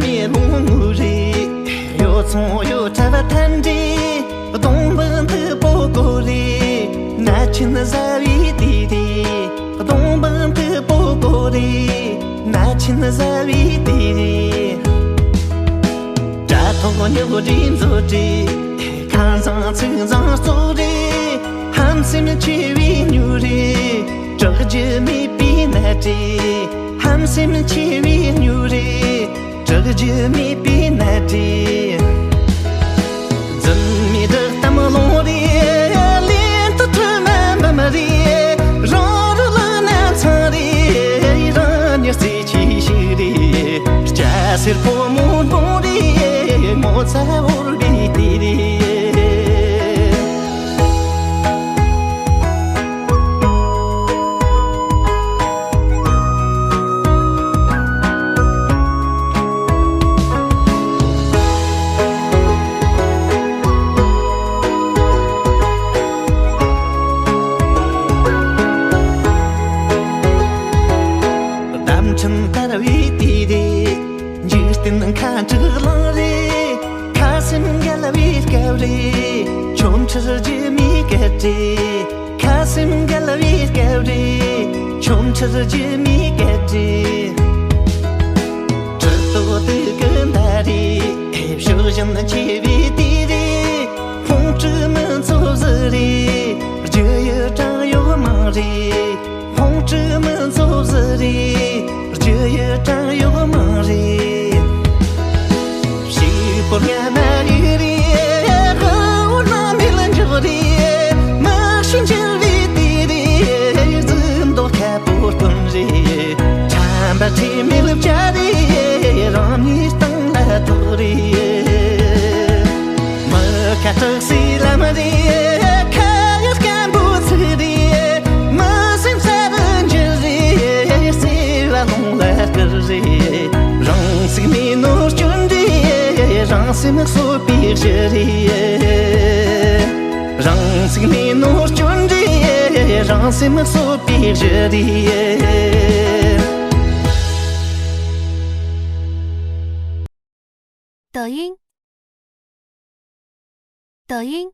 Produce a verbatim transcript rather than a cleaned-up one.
མེ་ལོང་ངུ་རེད། གཡོ་ཚོང་གཡོ་ཁྲ་བ་ཐན་རེད། གདོང་པ་འདི་པོ་གོ་རེད། ན་ཆེན་ཟ་བའི་དུས་རེད། གདོང་པ་འདི་པོ་གོ་རེད། ན་ཆེན་ཟ་བའི་དུས་རེད། དྲ་ཐོག་ཉོ་རེད་མཛོ་རེད། ཁང་བཟང་ཚིག་བཟང་གཙོ་རེད། ཧམ་སེམས་ཆེ་བའི་ཉུ་རེད། དྲག་རྒྱུ་མེད་པའི་ནད་རེད། ཧམ་སེམས་ཆེ་བའི་ཉུ་རེད། དྲག་རྒྱུ་མེད་པའི་ནད་རེད། འཛིན་མེད་བདག་གཏམ་ལོང་རེད། ལན་དུ་ཐུ་མ་འབམ་རེད། རང་རུ་ལ་ན་ཚང་རེད། རང་ཉིད་རྩེ་ཆེ་ཞིག་རེད། སྐྱ་སེར་ཕོ་མོ་འབུང་རེད། ངོ་ཚ་འོར་བའི་དུས་རེད། གཏམ་ཕྲན་དར་བའི་དུས་རེད། འཇིག་རྟེན་ཁ་དྲག་ལང་རེད། ཁ་སེམས་འགལ་བའི་སྐབས་རེད། ཆོམ་ཁྲིར་རྒྱུ་མེད་སྐད་རེད། ཁ་སེམས་འགལ་བའི་སྐབས་རེད། ཆོམ་ཁྲིར་རྒྱུ་མེད་སྐད་རེད། གྲི་ཏོག་དུ་ཀི་འདའ་རེད། ཕྱོགས་བཞིན་ཆེ་བའི་དུས་རེད། ཁོང་ཁྲི་མི་ཚོ་བཟི་རེད། རྒྱུ་ཡི་བྲང་གཡོག་མང་རེད། ཁོང་ཁྲི་མི་ཚོ་བཟི་རེད། རྒྱུ་ཡི་བྲང་གཡོག་མང་རེད། ཕྱུག་པོ་ང་མ་ཡི་རེད། ཧོ་ན་མི་ལ་འཇོག་རེད། མི་ཤི་འཇིལ་བའི་དུས་རེད། རྫུན་མདོག་ཁ་པོ་སྟོན་རེད། ཁྲམ་པ་ཁྲིམས་མེད་བྱ་རེད། རང་ཉིད་སྟེང་ལ་ཐོག་རེད། མི་ཁ་དྲག་སའི་ལམ་རེད། ཁ་ཡོད་སྐམ་པོ་ཚིག་རེད། མི་སེམས་ས་རུ་འགྱུར་རེད། སེ་བ་ལུང་ལ་བསྐུར་རེད། རང་ཚུགས་མེད་ནོར་སྐྱོན་རེད། རང་སེམས་གསོད་པའི་གཞི་རེད། རང་ཚུགས་མེད་ནོར་སྐྱོན་རེད། རང་སེམས་གསོད་པའི་གཞི་རེད། 抖音，抖音，